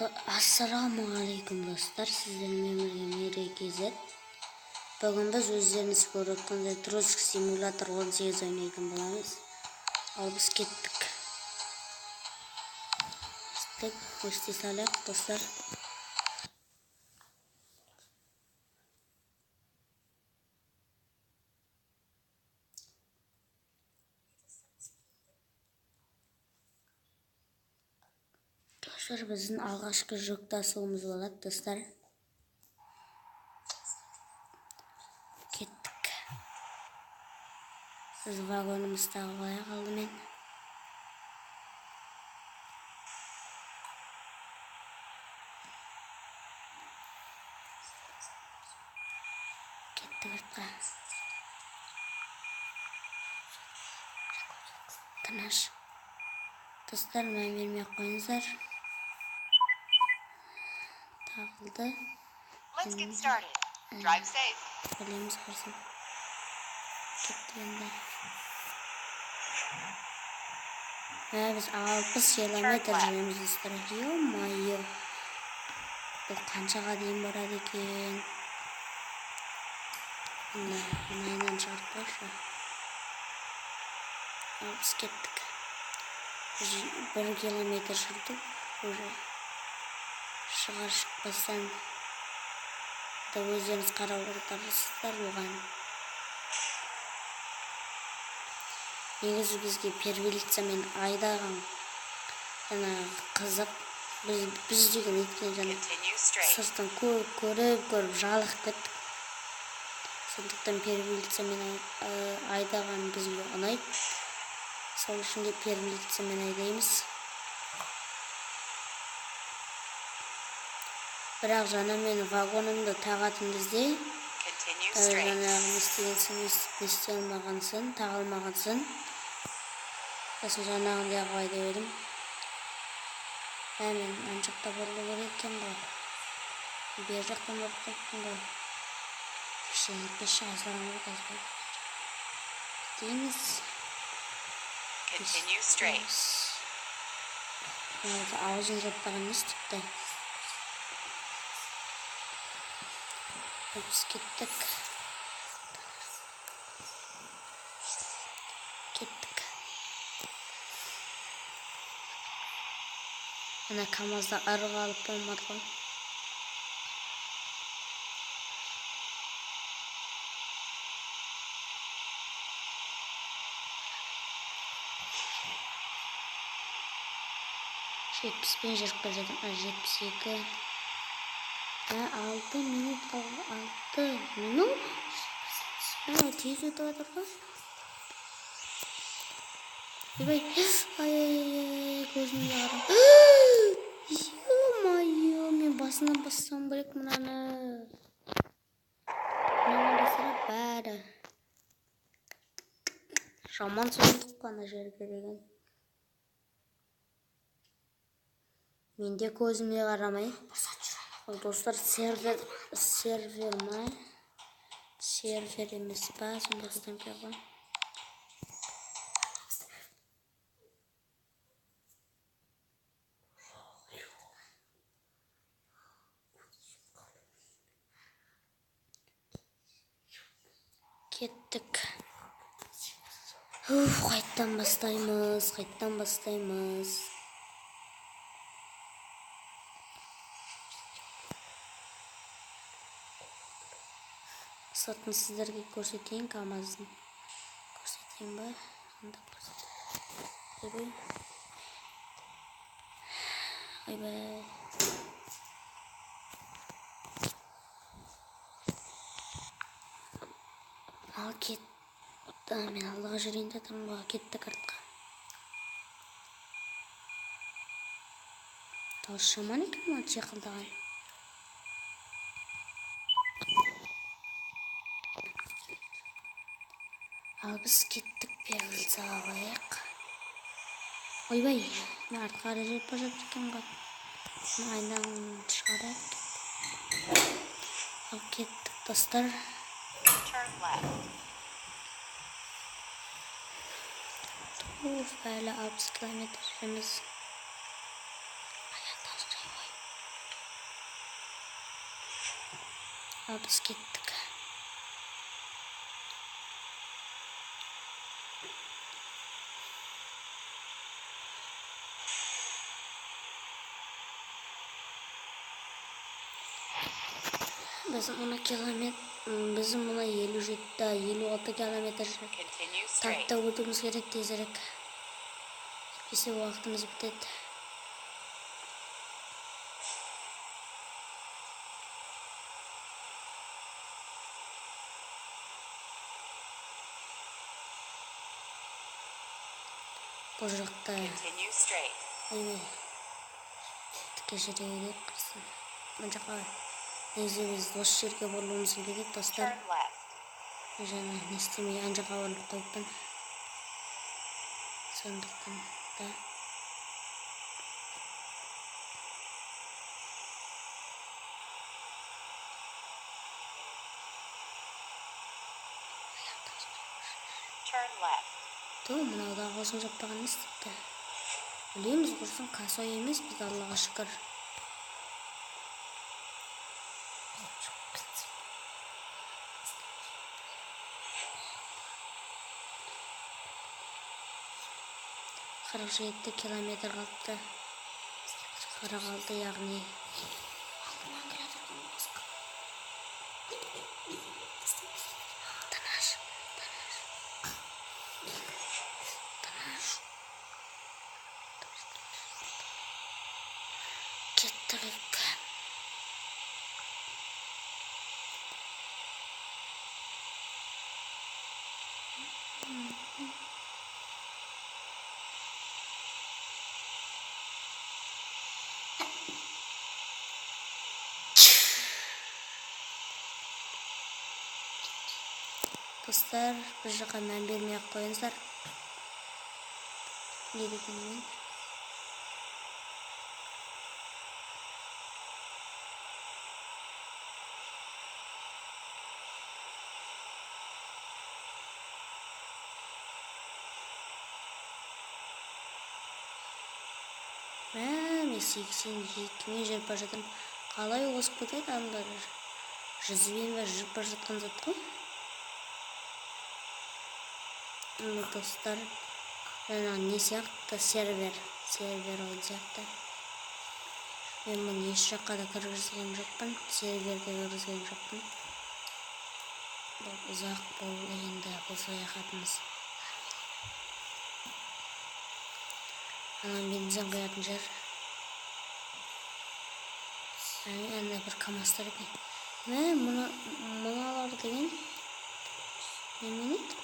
Ассалаумағалейкум, достар! Сіздермен бірге Мерей KZ. Бүгін біз, өздеріңіз көріп отқандай, Труск симулятор 18 ойнайтын боламыз. Ал біз кеттік. Кеттік, өсте салайық, достар. Достар, біздің алғашқы жүк тасуымыз болады, достар. Кеттік. Біз вагонымызды тағып алайық алдымен. Кеттік артқа. Тыныш. Достар, мән бермей ақ қойыңыздар. Тағылды. Let's get started. Drive safe. Білеміз, құрсын. Кеттік енді. Мә, біз 60 километр жүреміз, достар. Ё-моё. Бұл қаншаға дейін барады екен? Мына мынайынан шығарып қойшы. Ал біз кеттік. 1 километр жүрдік уже. Шығар шықпастан да өздеріңіз қарап отырсыздар оған. Негізі бізге первилицамен айдаған жаңағы қызық. Біз деген, өйткені жаңа Continue straight. сырттан көріп көріп көріп жалығып кеттік. Сондықтан первилицамен айдаған бізге ұнайды. Сол үшін де первилицамен айдаймыз. Бірақ жаңа мен вагонымды тағатын кезде Continue straight. жаңағы не істеген соң, не істей алмаған соң, таға алмаған соң, сосын жаңағындай қылып айдап едім. Ә, мен ана жақта бұрылу керек екен ғой. Бер жақтан барып қалыппын ғой. Ештеңе етпес, шыға саламын ғой қазір. Істейміз. Continue straight. Аузын жаппаған емес тіпті. Біз кеттік. Кеттік. Ана КамАЗда ырға алып болмады ғой. 70-пен жүріп келе жатырмын. 72. Ә, 6 минут қалды. 6 минут? Ә, тез өтіп жатыр ғой. Ойбай, ай, ай, ай, көзіме қара. Ё-моё, мен басынан бассам керек мынаны. Мынаны басыра бәрі. Жаман соқтық қой ана жерге деген. Менде көзіме қарамай. Ал, достар, сервер ма? Сервер емес па? Сондай ештеңке ғой. Кеттік. Уф, қайттан бастаймыз, қайттан бастаймыз. Сыртын сіздерге көрсетейін КамАЗдың. Көрсетейін ба? Анда көрсетейін. Ойбай. Ойбай. Ал кет. Мен алдыға жүрейін деп жатырмын ғой. Кеттік артқа. Дауыс жаман екен мына чиқылдаған. Ал біз кеттік, первильцаға қояйық. Ойбай, мен артқа қарай жүріп бара жатыр екен ғой. Мына айнаның шығарайық. Ал кеттік, достар. Turn left. Уф, әлі 60 километр жүреміз. Аяқ дауыс жай ғой. Ал біз кеттік. Біз мына километр, біз мына 57, 56 километр Continue straight. таптап өтуіміз керек тезірек. Әйтпесе уақытымыз бітеді. Бұл жақта Continue straight. Неме тіке жүре берейік құрсын. Мына жаққа негізі біз осы жерге бұрылуымыз керек еді, достар. Turn left. Жаңа не істемей ана жаққа бұрылып қойыппын. Сондықтан да Turn left. Ту, мынау да аузын жаппаған не істепті? Білеміз, құрсын, косой емес біз, Аллаға шүкір. 47 километр қалыпты. 46, яғни. Тыныш, тыныш. Тыныш. Кеттік. Достар, біз жаққа мән бермей ақ қойыңыздар. Не дегенмен. Мә, мен 82-мен жүріп бара жатырмын. Қалай озып кетеді адамдар? Жүзбен бе жүріп бара жатқан зат қой. Міне, достар, жаңағы не сияқты, сервер ойын сияқты. Мен мұны еш жаққа да кіргізген жоқпын, серверге кіргізген жоқпын. Бұл ұзақ болды енді бұл саяхатымыз. Ана бензин құятын жер. Әне, ана бір КамАЗ тұр екен. Мә, мыналар деген немене еді?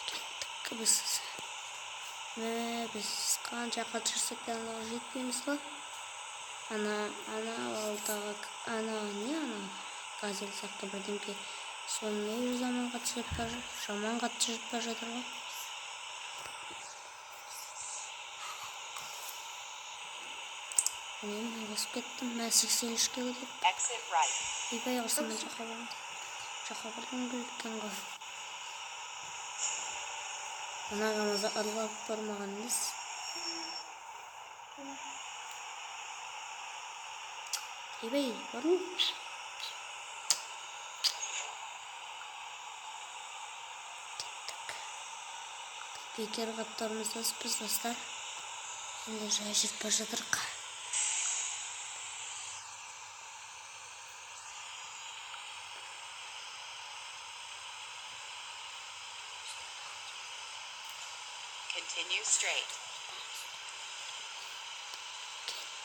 Кеттік біз. Мә, біз қанша қатты жүрсек те анаға жетпейміз ғой. Ана алдағы, ана не, ана газель сияқты бірдеңке. Сонымен өзі жаман қатты жүріп бара жатыр, жаман қатты жүріп бара жатыр ғой. Міне, мен қосып кеттім. Мә, 83-ке өтіп. Exit right. Ойбай, құрсын, мен жаққа бардым. Жаққа бардым керек екен ғой. Мына КамАЗды ұрлап бармаған емес. Ойбай, бардым. Кеттік. Бекер қаптарымызды біз, достар. Енді жай жүріп бара жатырық. Continue straight.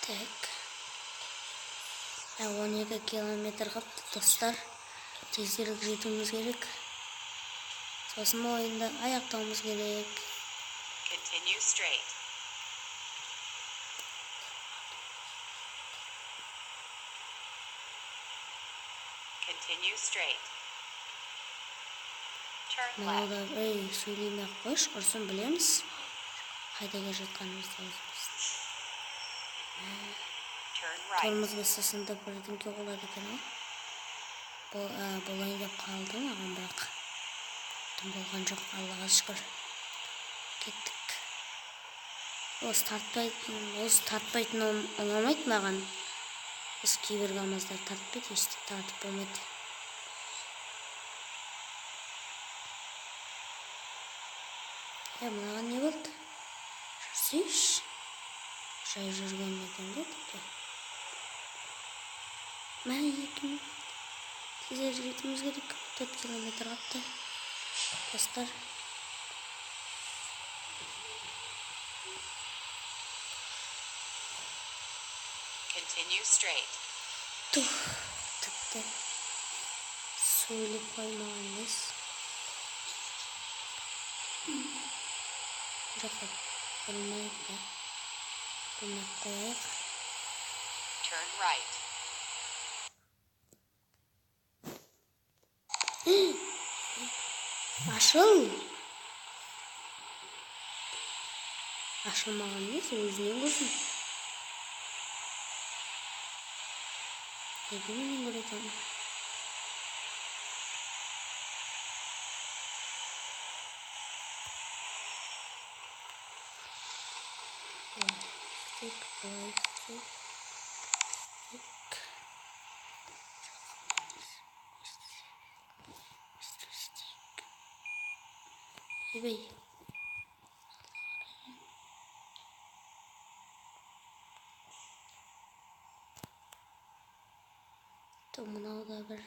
Кеттік. 12 километр қалыпты, достар. Тезірек жетуіміз керек. Сосын ойынды аяқтауымыз керек. Continue straight. Continue straight. Turn Мынау left. да, ей, сөйлемей ақ қойшы, құрсын, білеміз. Қайда келе жатқанымызды өзіміз. Turn right. Тормоз бассаң да бірдеңке болады екен ғой. Болайын деп қалды маған, бірақ дым болған жоқ, Аллаға шүкір. Кеттік. Осы тартпайтын ұнамайды маған. Осы кейбір камаздар тартпайды, өстіп тартып болмайды. Мынаған не болды? Жүрсейші. Жай жүрген едім де тіпті. Мә, 2 минут. Тезірек жетуіміз керек. 4 километр қапты. Достар. Continue straight. Тух, тіпті сөйлеп қоймаған емес. Жаққа бұрмайық та. Бұрмай қояйық. Turn right. Ашыл. Ашылмаған емес, өзінен көрсін. Неге менен көреді оны? Былай істейік, былай істейік. Ойбай. Мынау да бір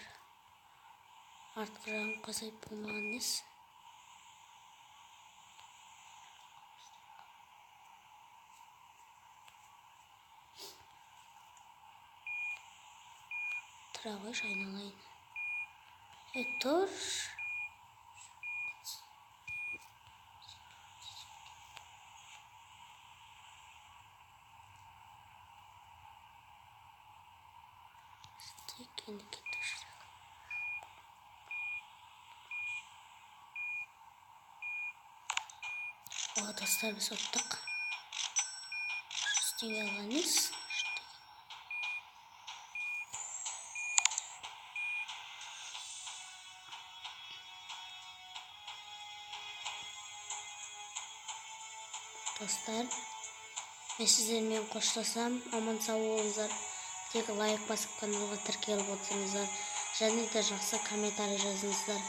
артқы жағын қосайып болмаған несі. Тұра қойшы, айналайын. Тұр. Енді кеттік. О, достар, біз ұттық. 100 теңге алған емес. Достар, мен сіздермен қоштасам. Аман сау болыңыздар. Тек лайк басып каналға тіркеліп отырыңыздар. Және де жақсы комментарий жазыңыздар.